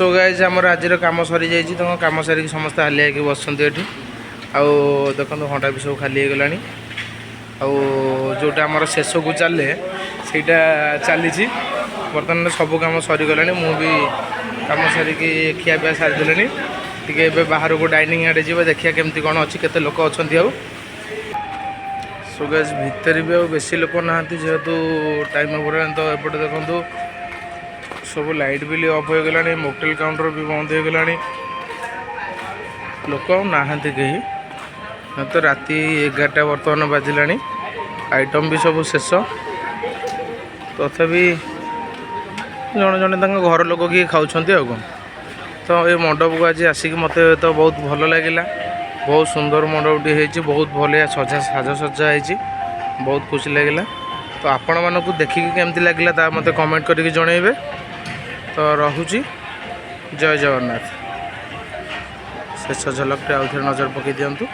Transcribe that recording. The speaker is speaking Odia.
ସୋ ଗାଇଜ୍, ଆମର ଆଜିର କାମ ସରିଯାଇଛି। ତାଙ୍କ କାମ ସାରିକି ସମସ୍ତେ ହାଲିଆ ହେଇକି ବସିଛନ୍ତି ଏଠି। ଆଉ ଦେଖନ୍ତୁ, ହଣ୍ଡା ବି ସବୁ ଖାଲି ହେଇଗଲାଣି। ଆଉ ଯେଉଁଟା ଆମର ଶେଷକୁ ଚାଲେ, ସେଇଟା ଚାଲିଛି। ବର୍ତ୍ତମାନ ସବୁ କାମ ସରିଗଲାଣି। ମୁଁ ବି କାମ ସାରିକି ଖିଆପିଆ ସାରିଦେଲିଣି। ଟିକେ ଏବେ ବାହାରକୁ ଡାଇନିଂ ଆଡ଼େ ଯିବା, ଦେଖିବା କେମିତି କ'ଣ ଅଛି, କେତେ ଲୋକ ଅଛନ୍ତି। ଆଉ ସୋ ଗାଇଜ୍, ଭିତରେ ବି ଆଉ ବେଶୀ ଲୋକ ନାହାନ୍ତି, ଯେହେତୁ ଟାଇମ୍ ଓଭର। ତ ଏପଟେ ଦେଖନ୍ତୁ, ସବୁ ଲାଇଟ୍ ବି ଅଫ୍ ହୋଇଗଲାଣି, ମକଟେଲ୍ କାଉଣ୍ଟର ବି ବନ୍ଦ ହୋଇଗଲାଣି। ଲୋକ ଆଉ ନାହାନ୍ତି କେହି। ତ ରାତି 11ଟା ବର୍ତ୍ତମାନ ବାଜିଲାଣି, ଆଇଟମ୍ ବି ସବୁ ଶେଷ। ତଥାପି ଜଣେ ଜଣେ ତାଙ୍କ ଘର ଲୋକ କିଏ ଖାଉଛନ୍ତି, ଆଉ କ'ଣ। ତ ଏ ମଣ୍ଡପକୁ ଆଜି ଆସିକି ମୋତେ ତ ବହୁତ ଭଲ ଲାଗିଲା। ବହୁତ ସୁନ୍ଦର ମଣ୍ଡପଟି ହେଇଛି, ବହୁତ ବଢ଼ିଆ ସାଜସଜ୍ଜା ହେଇଛି, ବହୁତ ଖୁସି ଲାଗିଲା। ତ ଆପଣମାନଙ୍କୁ ଦେଖିକି କେମିତି ଲାଗିଲା, ତା ମୋତେ କମେଣ୍ଟ କରିକି ଜଣାଇବେ। ତ ରହୁଛି, ଜୟ ଜଗନ୍ନାଥ। ଶେଷ ଝଲକଟି ଆଉ ଥରେ ନଜର ପକାଇ ଦିଅନ୍ତୁ।